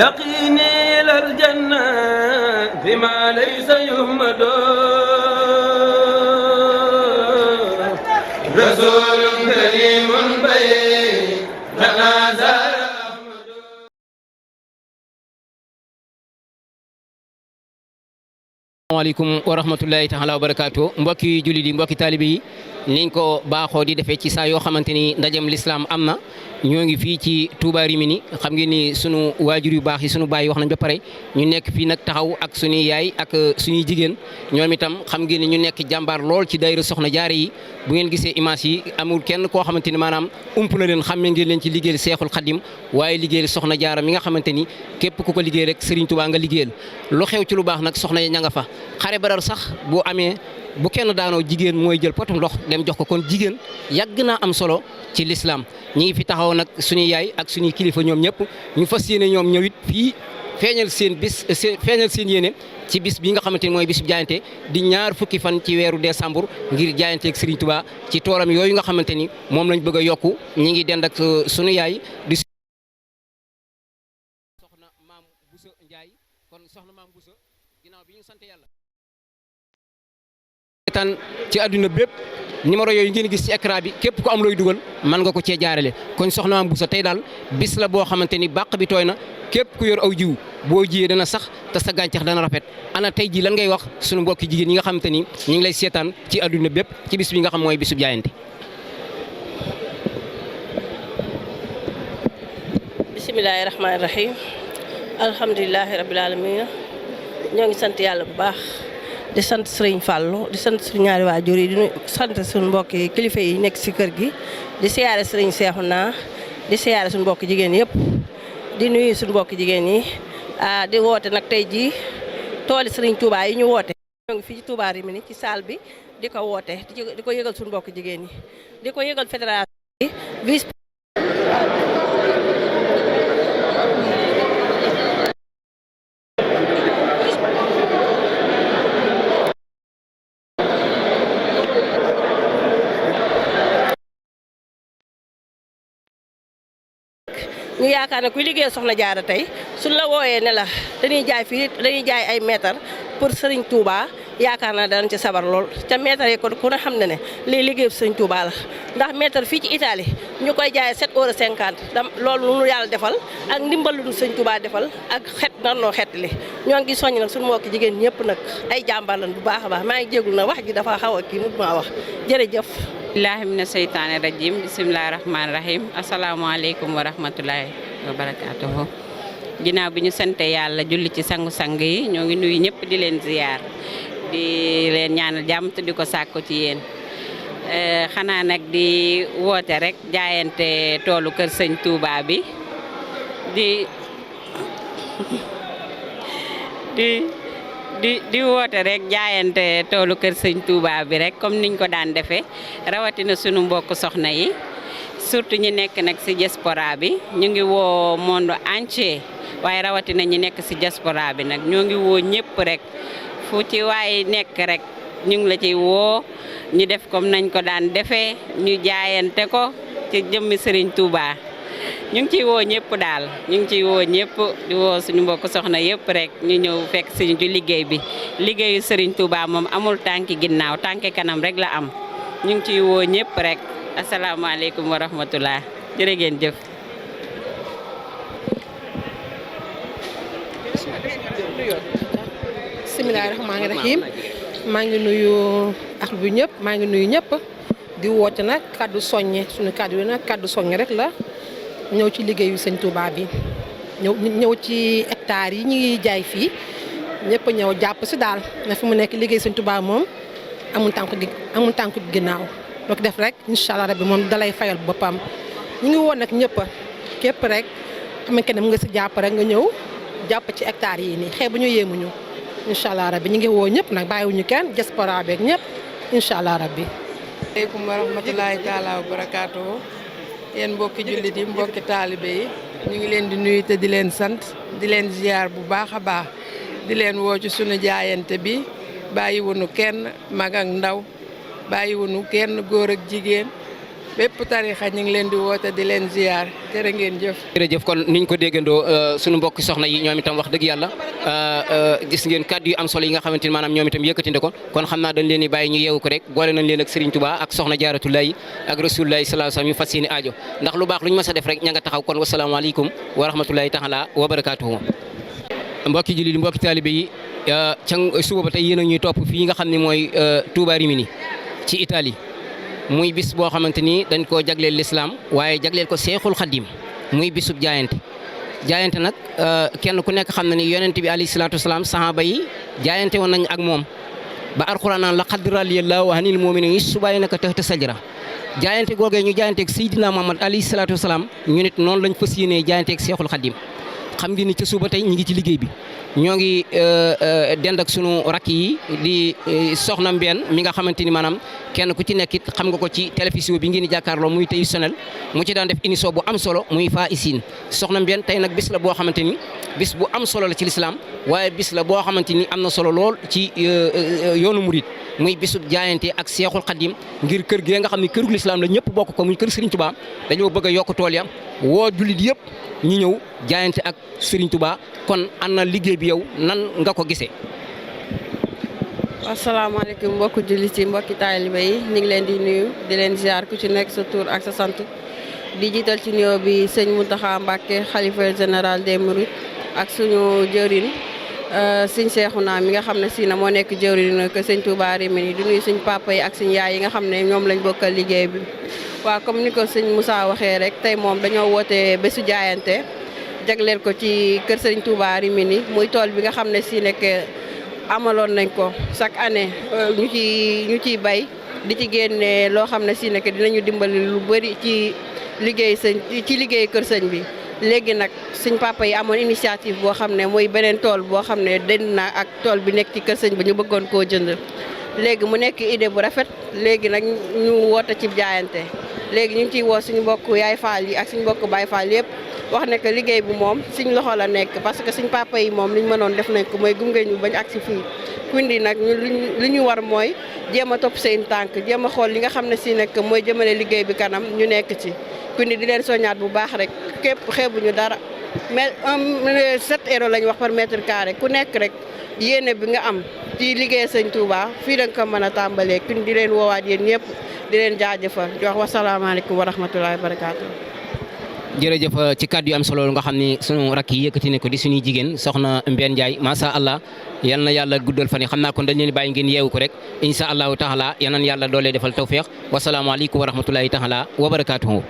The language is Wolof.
يقيني إلى الجنة بما ليس يهمد رسول كريم بين زار asalaamaaleykum wa rahmatullahi taala wa barakaatu mbokki jullit yi mbokki taalibe yi niñ ko baaxoo di defee ci saa yoo xamante ni ndajem lislaam am na ñoo ngi fii ci Touba Rimini xam ngeen ni sunu waajur yu baax yi sunu baay wax nañ ba pare ñu nekk fii nag taxaw ak suñuy yaay ak suñuy jigéen ñoom itam xam ngeen ni ñu nekk jàmbaar lool ci daayira Soxna Jaara yi bu ngeen gisee image yi amul kenn koo xamante ni maanaam ump na leen xamme ngeen leen ci liggéeyal Seexul Xadim waaye liggéeyal Soxna Jaara mi nga xamante ni képp ku ko liggéey rek Serigne Touba nga liggéeyal lu xew ci lu baax nag soxna yi ña nga fa xare Badar sax bu amee bu kenn daanoo jigéen mooy jël potum ndox dem jox ko kon jigéen yàgg naa am solo ci lislaam ñi ngi fi taxaw nag suñuy yaay ak suñuy kilifa ñoom ñëpp ñu fas yéene ñoom ñëwit fii feeñal seen yéene ci bis bi nga xamante ni mooy bis bu jaayante di ñaar fukki fan ci weeru décembre ngir jaayante ak Serigne Touba ci toolam yooyu nga xamante ni moom lañ bëgg a yokku ñi ngi dend ak suñu yaay di soxna Maam Bousso Ndiaye kon soxna Maam Bousso ginnaaw bi ñu sant yàlla tan ci àdduna bépp numéro yooyu ngeen gis ci écran bi képp ku am looy dugal mën nga ko cee jaarale kon soxna Maam Bousso tey daal bis la boo xamante ni bàq bi tooy na képp ku yor aw jiw boo jiyee dana sax te sa gàncax dana rafet ana tey ji lan ngay wax suñu mbokki jigéen ñi nga xamante ni ñu ngi lay seetaan ci àdduna bépp ci bis bi nga xam mooy bisub jaayante. bismillaahi rahmaani rahiim alhamdulilahi rabbil alamin ñoo ngi sant yàlla bu baax di sant Sëriñ Fallou di sant suñu ñaari waajur yi di sant suñu mbokki kilifa yi nekk si kër gi di siyaare Sëriñ Seexuna di siyaare suñu mbokki jigéen yëpp di nuyu suñu mbokki jigéen yi di woote nag tey jii tooli Sëriñ Touba yi ñu woote ñoo ngi fii ci Touba Rimini ci salle bi di ko woote di ko yëgal suñu mbokki jigéen yi di ko yëgal fédération bi vice ñu yaakaar ne kuy liggéey Soxna Jaara tey suñ la wooyee ne la dañuy jaay fii dañuy jaay ay mètre pour Serigne Touba yaakaar naa danañ ci sabar lool te mètre yi kon ku ne xam ne lii liggéey Serigne Touba la ndax mètre fii ci Italie ñu koy jaayee 7,50 €. Loolu lu nu yàlla defal ak ndimbal lu nu Serigne Touba defal ak xet nan noo xet li ñoo ngi soññ nag suñu mbokki jigéen ñëpp nag ay jàmbaar lañ bu baax a baax maa ngi jégul na wax ji dafa xaw a kii mut maa wax jërëjëf. billahi mina seytaane rajim bisimilahi rahmaani rahim asalaamaaleykum wa rahmatulahi wa barakaatuhu ginnaaw bi ñu sante yàlla julli ci sangu-sang yi ñoo ngi nuyu ñëpp di leen ziyaar di leen ñaanal jàmm te di ko sàkku ci yéen xanaa nag di woote rek jaayante toolu kër sëñ Touba bi di woote rek jaayante toolu kër sëñ Touba bi rek comme niñ ko daan defee rawatina sunu mbokk soxna yi surtout ñi nekk nag ci diaspora bi ñu ngi woo monde entier waaye rawatina ñi nekk ci diaspora bi nag ñoo ngi woo ñëpp rek fu ci waaye nekk rek ñu ngi la ciy woo ñu def comme nañ ko daan defee ñu jaayante ko ci jëmmi Serigne Touba ñu ngi ciy woo ñëpp daal ñu ngi ciy woo ñëpp di woo suñu mbokk soxna yëpp rek ñu ñëw fekk suñu ci liggéey bi liggéeyu Serigne Touba moom amul tànki ginnaaw tànki kanam rek la am ñu ngi ciy woo ñëpp rek asalaamaaleykum wa rahmatullah jërë ngeen jëf. bismillaahi rahmaani rahiim maa ngi nuyu ak bu ñëpp maa ngi nuyu ñëpp di woote nag kaddu soññe suñu kaddu yi nag kaddu soññe rek la ñëw ci liggéeyu sëñ Touba bi ñëw ci hectares yi ñuy jaay fii ñëpp ñëw jàpp si daal na fi mu nekk liggéey sëñ Touba moom amul tànku ginnaaw donc def rek incha allah rabbi moom dalay fayal boppam ñu ngi woon nag ñëpp képp rek xamante ne mu nga si jàpp rek nga ñëw jàpp ci hectares yi nii xeebu ñu yéemuñu incha allah rabbi ñu ngi woo ñëpp nag bàyyiwuñu kenn diaspora beeg ñëpp incha allah rabbi. aleykum wa rahmatulahi taala wa barakaatu yéen mbokki jullit yi mbokki taalibe yi ñu ngi leen di nuyu te di leen sant di leen ziar bu baax a baax di leen woo ci sunu jaayante bi bàyyiwuñu kenn mag ak ndaw bàyyiwuñu kenn góor ak jigéen bépp tarixa ñu ngi leen di woote di leen ziar jërë ngeen jëf. jërëjëf kon niñ ko déggandoo sunu mbokki soxna yi ñoom itam wax dëgg yàlla gis ngeen kàddu yu am solo yi nga xamante ni maanaam ñoom itam yëkkatinde ko kon xam naa dañ leen di bàyyi ñu yeewu ko rek boole nañ leen ak Serigne Touba ak soxna Jaaratullahi ak Rasulullahi sallallahu alayhi wasallam yu fas yéene aajo ndax lu baax lu ñu mës a def rek ña nga taxaw kon wasalaamaaleykum wa rahmatullahi taala wa barakaatuhu. mbokki jullit mbokki taalibe yi ca suba ba tey yéen a ñuy topp fii nga xam ne mooy Touba Rimini ci Italie muy bis boo xamante ni dañ koo jagleel lislaam waaye jagleel ko Seexul Xadim muy bisub jaayante nag kenn ku nekk xam na ni yonent bi alayhi salaatu wasalaam sahaaba yi jaayante woon nañ ak moom ba alxuraan naan laqad radiyallaahu anil mu'miniina iz yubaayi'uunaka tahta sajara jaayante googee ñu jaayanteeg Seydina Muhammad alayhi salaatu wasalaam ñu nit noonu lañ fas yéenee jaayanteeg Seexul Xadim xam ngeen ni ca suba tey ñu ngi ci liggéey bi ñoo ngi dend ak sunu rakk yi di soxna Mbène mi nga xamante ni maanaam kenn ku ci nekk it xam nga ko ci télévision bi ngeen di jàkkaarloo muy tey sonal mu ci daan def émission bu am solo muy Faa Isine soxna Mbène tey nag bis la boo xamante ni bis bu am solo la ci lislaam waaye bis la boo xamante ni am na solo lool ci yoonu murit muy bisub jaayante ak Seexul Xadim ngir kër gi nga xam ne kërug lislaam la ñëpp bokk ko muy kër Serigne Touba dañoo bëgg a yokk tool ya woo jullit yëpp ñu ñëw jaayante ak Serigne Touba kon ana liggéey bi yow nan nga ko gisee. asalaamaaleykum mbokki jullit yi mbokki taalibe yi ñu ngi leen di nuyu di leen ziar ku ci nekk sa tur ak sa sant di jiital ci nuyoo bi sëñ Mountakha Mbacké xalifa général des Mourides ak suñu jëwriñ sëñ Cheikhouna mi nga xam ne si na moo nekk jëwriñ que sëñ Touba Rimini di nuyu suñ papa yi ak suñ yaay yi nga xam ne ñoom lañ bokkal liggéey bi. waaw comme ni ko sëñ Moussa waxee rek tey moom dañoo woote bésu jaayante jagleel ko ci kër sëñ Touba Rimini muy tool bi nga xam ne si nekk amaloon nañ ko chaque année ñu ciy bay di ci génne loo xam ne si nekk dinañu dimbali lu bëri ci liggéey kër sëñ bi. léegi nag suñ papa yi amoon initiative boo xam ne mooy beneen tool boo xam ne den na ak tool bi nekk ci kër sëñ bi ñu bëggoon koo jënd léegi mu nekk idée bu rafet léegi nag ñu woote ci jaayante léegi ñu ngi ciy woo suñu mbokk yaay faal yi ak suñu mbokk baay faal yëpp wax ne que liggéey bi moom suñ loxo la nekk parce que suñ papa yi moom liñ mënoon def nañ ko mooy gunge ñu bañ agsi fii kundi nag li ñu war mooy jéem a topp seen tànk jéem a xool li nga xam ne si nekk mooy jëmale liggéey bi kanam ñu nekk ci kundi di leen soññaat bu baax rek képp xeebuñu dara mais 7 € lañ wax par mètre carré ku nekk rek yéene bi nga am ci liggéey sëñ Touba fii da nga ko mën a tàmbalee kundi di leen woowaat yéen ñëpp di leen jaajëfal di wax wasalaamaaleykum wa rahmatullahi wa barakaatu. jërëjëf ci kàddu yu am solo nga xam ne sunu rakk yi yëkkati ne ko di suñuy jigéen soxna Mbène Ndiaye macha allah yal na yàlla guddal fan yi xam naa kon dañ leen bàyyi ngeen yeewu ko rek incha allahu taala yal na yàlla doole defal tawféex wasalaamaaleykum wa rahmatullahi taala wa barakaatuhu.